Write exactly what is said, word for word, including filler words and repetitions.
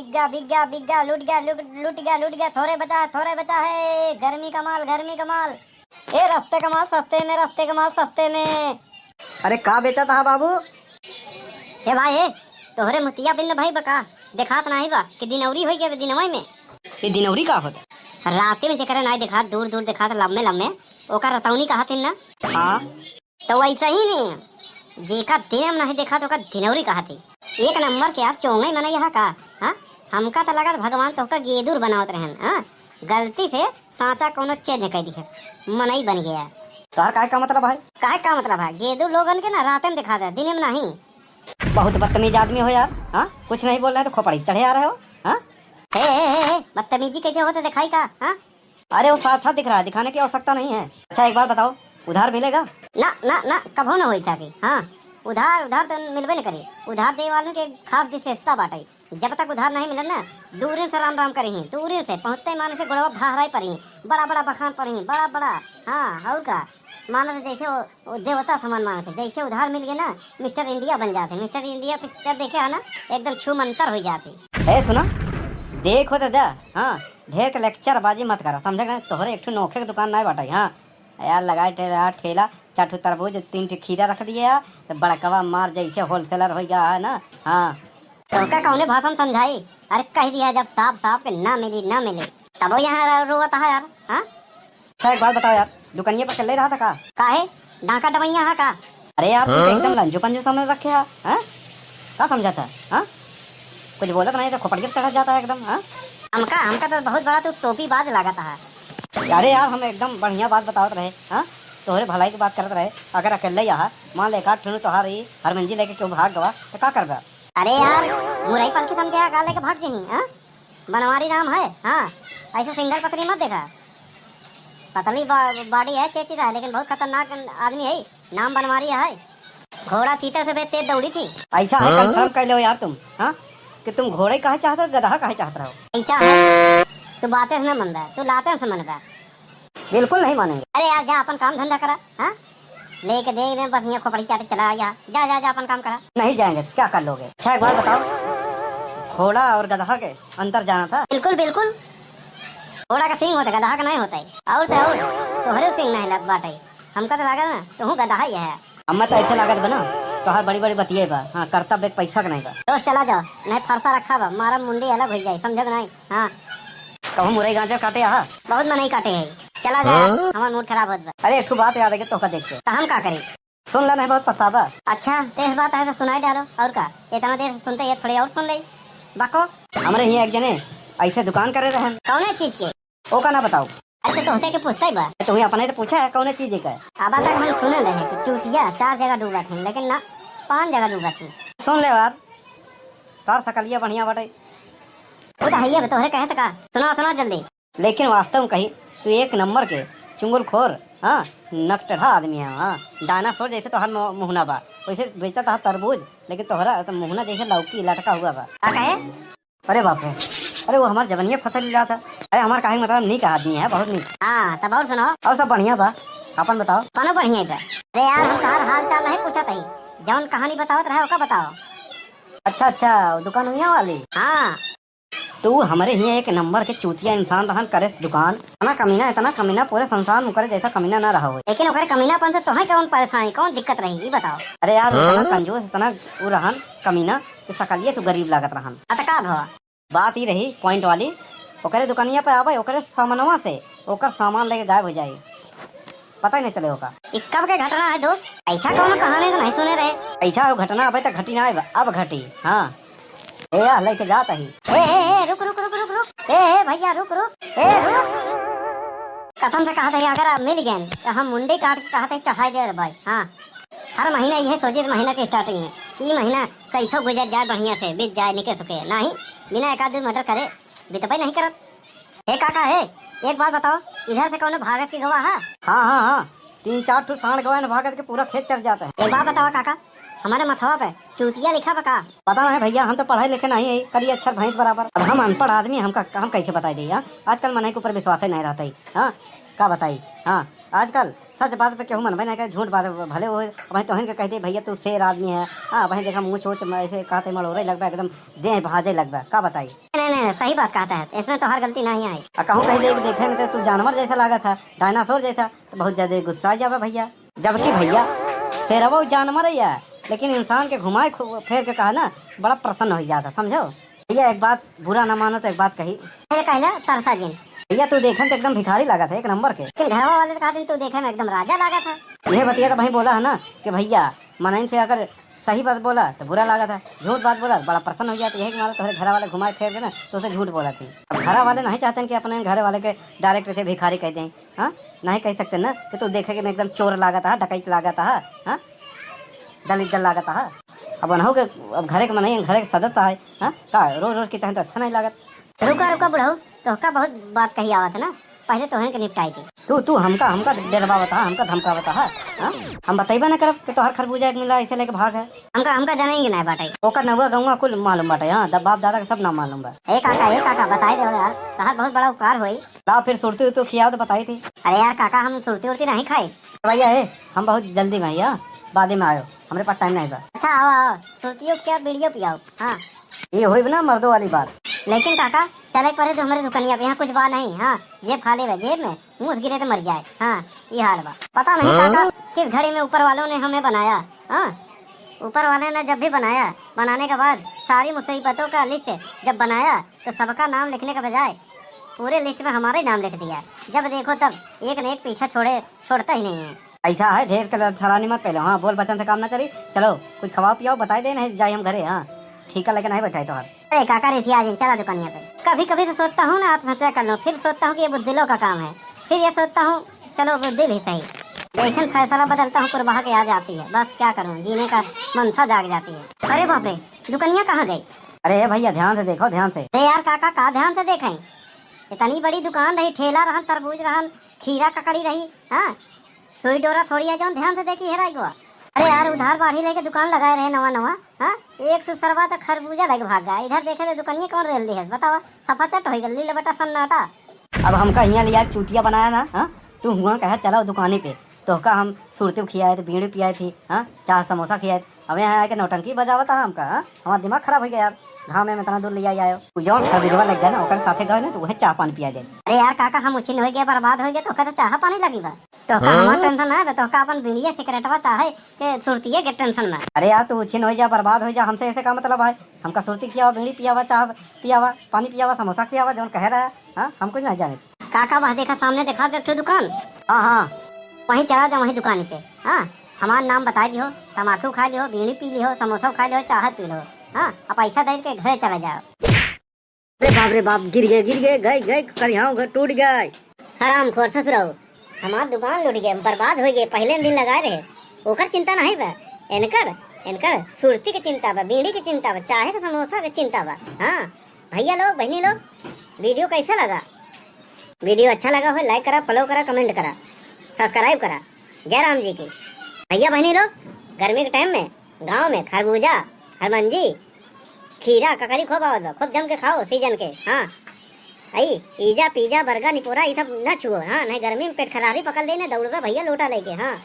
बिक गया, बिक गया, बिक गया, लूट गया, लूट, लूट गया, लूट गया, थोरे बचा है, थोरे बचा है। गर्मी का माल, गर्मी का माल। ए, रस्ते का माल सस्ते में, रस्ते का माल सस्ते में। अरे, का बेचत हा बाबू? ए भाई, ए, तोहरे मोतियाबिंद भाई बा का? देखात नाही बा कि दिनौरी होई गया दिनवई में? ये दिनौरी का होता? राते में जेकरे नाही देखात, दूर दूर देखात, लम्बे लम्बे, ओका रतौनी कहत हिन ना? हाँ। तो वैसा ही नहीं, जेका दिन में नहीं देखा तो ओका दिनौरी कहत ही। एक नंबर के यार चोंगे मनई हा का? हाँ, हमका तो लगत भगवान तोहका गेदुर बनावत रहन। हाँ, गलती से सांचा कोनो चेंज कर दिहे, मनई बन गया। तोहर काहे का मतलब है? काहे का मतलब है? गेदुर लोगन के ना राते में दिखा दे, दिने में नहीं। बहुत बदतमीज आदमी हो यार। हाँ, कुछ नहीं बोल रहे तो खोपड़ी चढ़े आ रहे हो। हाँ, हे, हे, हे, हे, बदतमीजी कैसे होते दिखाई का? हाँ, अरे, वो साफ साफ दिख रहा है, दिखाने की आवश्यकता नहीं है। अच्छा, एक बात बताओ, उधार मिलेगा? ना, ना, ना, कभो ना होई सके। हाँ, उधार, उधार तो मिलबे न करे। उधार देवे वालन के खास विशेषता बाटे। जब तक उधार नहीं मिले ना, दूरे से राम राम करिही, दूरे से पहुँचते माने से गोड़वा भहराई पड़िही, बड़ा बड़ा बखान पड़िही, बड़ा बड़ा। हाँ, और का, मानत जैसे वो, वो देवता समान मानत है। जैसे उधार मिल गए ना, मिस्टर इंडिया बन जाते। मिस्टर इंडिया पिक्चर देखे है ना, एकदम छू मंतर हो जाते। ए सुना, देखो तो दा, हाँ, ढेर के लेक्चर बाजी मत करा, समझे ना? तोहरे एक ठो नोखे के दुकान नाय बाटे, हाँ। यार लगाए ठेला, ठेला, चार ठो तरबूज, तीन ठो खीरा रख दिए यार, तो बड़कवा मार जैसे होलसेलर हो गया है ना, हाँ। तोहका कौने भाषा में समझाई? अरे कह दिया जब साफ साफ के ना मिली, ना मिली, तबो यहाँ रो-, रोवत है यार, हाँ? अच्छा, एक बात बताओ यार, दुकनिया पर अकेले रहा था का? काहे? डाका डबैया है का? अरे यार, तू तो हाँ? एकदम लंजू पंजू समझ रखे है, हाँ? का समझा था, हाँ? कुछ बोलत नहीं तो खोपड़िया से चढ़ा जाता है एकदम, हाँ? हमका, हमका तो बहुत बड़ा तू टोपी बाज लागत है। अरे यार, हम एकदम बढ़िया बात बतावत रहे, हाँ? तोहरे भलाई की बात करत रहे। अगर अकेले ही आहा, मान ले एक आध ठुनु तोहार ही हरमंजी लेके केहू भाग गवा, तो का करबा? अरे यार, मुरई पलकी समझे का लेके भाग जही, हाँ? बनवारी नाम है, हाँ, ऐसे सिंगल पतरी मत देखा। पतली बा-, बॉडी है, चेची है, लेकिन बहुत खतरनाक आदमी है, नाम बनवारी है। घोड़ा चीते से भी तेज दौड़ी थी। ऐसा है, हाँ? कंफर्म कर लो यार तुम, हाँ? कि तुम घोड़े काहे चाहते हो, गधा काहे चाहते रहो? ऐसा है, तू बातें से न मनबा, तू लाते से मनबा। बिल्कुल नहीं मानेंगे। अरे यार, जा अपन काम धंधा करा, हाँ? लेके दे दे, बस यहाँ खोपड़ी चाटे चला आया। जा, जा, जा, अपन काम करा। नहीं जाएंगे, क्या कर लोगे? अच्छा, एक बात बताओ, घोड़ा और गदहा के अंतर जाना था? बिल्कुल, बिल्कुल। घोड़ा का सींग होता है, गदहा का नहीं होता है। और तो और, तोहरे सींग नहीं लग बाटे। हमका तो लगा ना, तू गदहा ही है। हमें तो ऐसे लागत बा ना, तोहार बड़ी-बड़ी बतिये बा। हाँ, कर्तव्य के पैसा के नहीं बा। दोस्त, चला जाओ, नहीं फरसा रखा बा, मारा मुंडी अलग हो जाए, समझो कि नहीं? हाँ। कहूँ मुरई गाजर काटे आहा? बहुत मनई काटे है। चला जा, हाँ? हमार मूड खराब होत बा। अरे, एक ठो बात याद आ गई तोहका देख के। तो हम का करी? सुन ला, नहीं बहुत पछतावा। अच्छा, तो इस बात है तो सुनाई डालो, और का? इतना देर से सुनते ये थोड़ी और सुन ले। बको। हमरे हियाँ एक जने ऐसे दुकान करे रहन। कौने चीज के? ओका ना बताओ। अरे, तो तोहसे के पूछता ही बा। तो वही अपने तो पूछा है, कौने चीज का? अब तक हम सुने रहे कि चूतिया चार जगह डूबत हैं, लेकिन ना, पांच जगह डूबत हैं। सुन ले यार, तार सकलिया बढ़िया बाटे। वो तो है ही, अब तोहरे कहे तो का? सुनाओ, सुनाओ जल्दी। लेकिन वास्तव में कही, तू एक नंबर के चुंगलखोर, हाँ, नकटढ़ा आदमी है, हाँ। डायनासोर जैसे तोहर मु-, मुहना बा, वैसे बेचत हा तरबूज, लेकिन तोहरा तो मुहना जैसे लौकी लटका हुआ बा। का कहे? अरे बाप रे, अरे वो हमार जवनिया फसल ला था। अरे हमार काहे मतलब नीक आदमी है, बहुत नीक। हाँ, तब और सुनाओ। और सब बढ़िया बा, अपन बताओ। कौनो बढ़िया है? अरे यार, हम तोहार हाल चाल नहीं पूछत हई, जौन कहानी बतावत रहे ओका बताओ। अच्छा अच्छा, वो दुकान हुआ वाली। हाँ। तू हमरे हियाँ एक नंबर के चूतिया इंसान रहन करे दुकान। इतना कमीना, इतना कमीना पूरे संसार में करे जैसा कमीना ना रहा हो। लेकिन ओकरे कमीनापन से तोहे कौन परेशानी, कौन दिक्कत रही, ई बताओ। अरे यार, इतना हाँ? कंजूस, इतना उ रहन कमीना कि सकलिए से गरीब लागत रहन। अ त का भवा? बात ई रही पॉइंट वाली, ओकरे दुकानिया पे आवे, ओकरे सामनवा से ओकर सामान लेके गायब हो जाई। पता ही नहीं चले ओका। ई कब के घटना है दोस्त? ऐसा कौनो कहानी तो नहीं सुने रहे। ऐसा वो घटना अबे तक घटी ना है, अब घटी। हाँ। ए, आ, लेके जात ही। ए, ए, ए, रुक, रुक, रुक, रुक, रुक। ए, ए, भैया, रुक, रुक। ए, रुक। कसम से कहत ही, अगर आप मिल गए, तो हम मुंडी काट के कहत ही, चढ़ाई दे रे भाई। हाँ। हर महीना यह सोचित महीना के स्टार्टिंग में, ई महीना कैसो गुजर जाए बढ़िया से, बीत जाए निके सुके। नहीं, बिना एक आध दिन मर्डर करे, बितबे नहीं करत। हे काका, हे, एक बात बताओ, इधर से कौनो भागत के गवा है? हाँ, हाँ, हाँ, तीन चार ठो सांड गवा है ना, भागत के पूरा खेत चर जाता है। एक बात बताओ काका, हमारे मथवा पे चूतिया लिखा बा का? पता नहीं भैया, हम तो पढ़े लिखे नहीं है, करिए अक्षर भैंस बराबर। अब हम अनपढ़ आदमी, हमका, हम कैसे बताई दे यार? आजकल मनई के ऊपर विश्वास ही नहीं रहता है। हाँ, का बताई? हाँ, आजकल सच बात पे केहू मनबे नहीं करे, झूठ बात पे भले वो, अब तोहन के कह दे भैया तू शेर आदमी है। हाँ, वहीं देखा मुँह सोच ऐसे कहते मड़ोरे लगबा, एकदम देह भाजे लगबा, का बताई? नहीं, नहीं, सही बात कहत है, इसमें तोहार गलती नहीं आई। आ कहूँ कहीं देख, देखे में तो तू जानवर जैसा लागत है, डायनासोर जैसा, तो बहुत ज्यादा गुस्सा आ जावे भइया। जबकि भइया, शेरवा जानवर ही है, लेकिन इंसान के घुमाए खु-, फेर के कहा ना, बड़ा प्रसन्न हो जाता, समझो। भइया, एक बात बुरा ना मानो तो एक बात कही। ये कहला तरसा जिन। भइया, तू देखे में तो एकदम भिखारी लागत है, एक नंबर के। लेकिन घरवा वाले तो कहते हैं, तू देखे में एकदम राजा लागत है। ये बतिया तो भाई बोला है ना कि भइया, मनइन से अगर सही बात बोला तो बुरा लागत है, झूठ बात बोला तो बड़ा प्रसन्न हो जाता है। यही के मारे तोहरे घर वाले घुमाए फेर के ना, तो उसे झूठ बोला थी। अब घर वाले नहीं चाहते कि अपने घर वाले के डायरेक्ट से भिखारी कह दें, हाँ? नहीं कह सकते ना कि तू देखे कि मैं एकदम चोर लागत है, डकैत लागत है, हाँ? दलिद्दर लागत है। अब उनहु के, अब घरे के मनई, घरे के सदस्य है, हाँ? का रोज रोज के चाहे तो अच्छा नहीं लागत। रुका, रुका बुढ़ऊ, तोहका बहुत बात कही आवत है ना, पहले तोहन के निपटाई थी। तू, तू हमका, हमका डरवावत हा, हमका धमकावत हा, हाँ? हम बतइबे ना करब कि तोहर खरबूजा एक मिला ऐसे लेके भाग है। हमका, हमका जानेंगे ना बाटे। ओकर नउआ गउआ कुल मालूम बाटे, हाँ, द-, बाप दादा के सब नाम मालूम बा। ए काका, ए काका, बताई दे यार, तोहर बहुत बड़ा उपकार होई। लाओ फिर सुरती उरती खियाओ तो बताई थी। अरे यार काका, हम सुरती उरती नहीं खाई। भइया ए, हम बहुत जल्दी में, हाँ, बादे में आयो, हमरे पास टाइम नहीं बा। अच्छा आओ, आओ, सुरतियो खियाओ, बीड़ियो पियाओ, हाँ। ये होई ना मर्दों वाली बात। लेकिन काका, चले के परे तो हमरे दुकनिया पे, यहाँ कुछ बा नहीं, हाँ, जेब खाली बा, जेब में मूस गिरे तो मर जाए। हाँ, ये हाल बा। पता नहीं हाँ? काका, किस घड़ी में ऊपर वालों ने हमें बनाया। हाँ, ऊपर वाले ने जब भी बनाया, बनाने के बाद सारी मुसीबतों का लिस्ट जब बनाया, तो सबका नाम लिखने के बजाय पूरे लिस्ट में हमारा ही नाम लिख दिया। जब देखो तब एक न एक पीछा छोड़े, छोड़ता ही नहीं है। ऐसा है, ढेर के लथरानी मत फैलाओ। हाँ, बोल बचन से काम ना चली। चलो, कुछ खवाओ पियाओ, बताई दे, नहीं जाई हम घरे। हाँ, ठीक है, लेकिन नहीं बैठाई तोहार। अरे काका रे, आज चला दुकानिया पे। कभी कभी तो सोचता हूँ ना आत्महत्या कर लूँ, फिर सोचता हूँ कि ये बुजदिलों का काम है, फिर ये सोचता हूँ चलो बुजदिल ही सही। जैसन फैसला बदलता हूँ कुरबाह के आ जाती है, बस क्या करूँ, जीने का मनसा जाग जाती है। अरे बाप रे, दुकनिया कहाँ गई? अरे ए भइया, ध्यान से देखो, ध्यान से। अरे यार काका, का ध्यान से देखें? इतनी बड़ी दुकान रही, ठेला रहन, तरबूज रहन, खीरा ककड़ी रही, हाँ, सुई डोरा थोड़ी है जौन ध्यान से देखी हेराई गवा। अरे यार, उधार बाढ़ी लेके दुकान लगाए रहे नवा नवा, हाँ, एक ठो सरवा तो खरबूजा लेके भाग गया। इधर देखे तो दुकनिया कौन रेल दी है, बतावा, सफाचट हो गई, लील बटा सन्नाटा। अब हमका हियाँ लिया के चूतिया बनाया ना, हाँ, तू हुआ कहा चला दुकाने पे, तोहका हम सुरती खियाए थे, बीड़ी पियाए थी, हाँ, चाह समोसा खियाए थे, अब यहाँ आके नौटंकी बजावत है हमका, हाँ, हमारा दिमाग खराब हो गया यार, घाम में इतना दूर ले आई आयो। तू जौन खरबूजवा लग गया ना, ओकर साथे गए ना, तो वह चाह पानी पिया दे। अरे यार काका, हम उछिन हो गए, बर्बाद हो गए, तो ओकर चाह पानी लगी बा। तोहका हमार टेंशन ना है, तोहका अपन बीड़िया सिगरेटवा चाहे के सुरतिये के टेंशन में। अरे यार, तू उछिन हो जा, बर्बाद हो जा, हमसे ऐसे का मतलब है? हमका सुरती खियावा, बीड़ी पियावा, चाह पियावा, पानी पियावा, समोसा खियावा, जौन कहे रहा, हाँ, हम कुछ नहीं जाने। काका, वह देखा, सामने देखा, एक ठो दुकान। हाँ, हाँ। वहीं चला जा, वहीं दुकान पे। हाँ, हमार नाम बताई दिहो, तमाकू खा लिहो, बीड़ी पी लिहो, समोसा खा लिहो, चाह पी लिहो। हाँ, अब पैसा दे के घरे चला जाओ। अरे बाप रे बाप, गिर गए, गिर गए, गए, गए, करिहाव घर टूट गए। हरामखोर ससुराऊ, हमार दुकान लूट गए, बर्बाद हो गए, पहले दिन लगाए रहे, ओकर चिंता नहीं बा। इनकर, इनकर सुरती के चिंता बा, बीड़ी के चिंता बा, चाहे के समोसा के चिंता बा। हाँ, भइया लोग, बहिनी लोग, वीडियो कैसा लगा? वीडियो अच्छा लगा हो, लाइक करा, फॉलो करा, कमेंट करा, सब्सक्राइब करा। जय राम जी की। भइया बहिनी लोग, गर्मी के टाइम में गाँव में खरबूजा, हरमंजी, खीरा, ककरी खूब आवत बा, खूब जम के खाओ सीजन के। हाँ, आई ईजा, पीजा, बरगा, निपोरा, ई सब ना छुओ। हाँ, नहीं गर्मी में पेट खराबी पकड़ ले, ना दौड़बे भइया लोटा लेके। हाँ,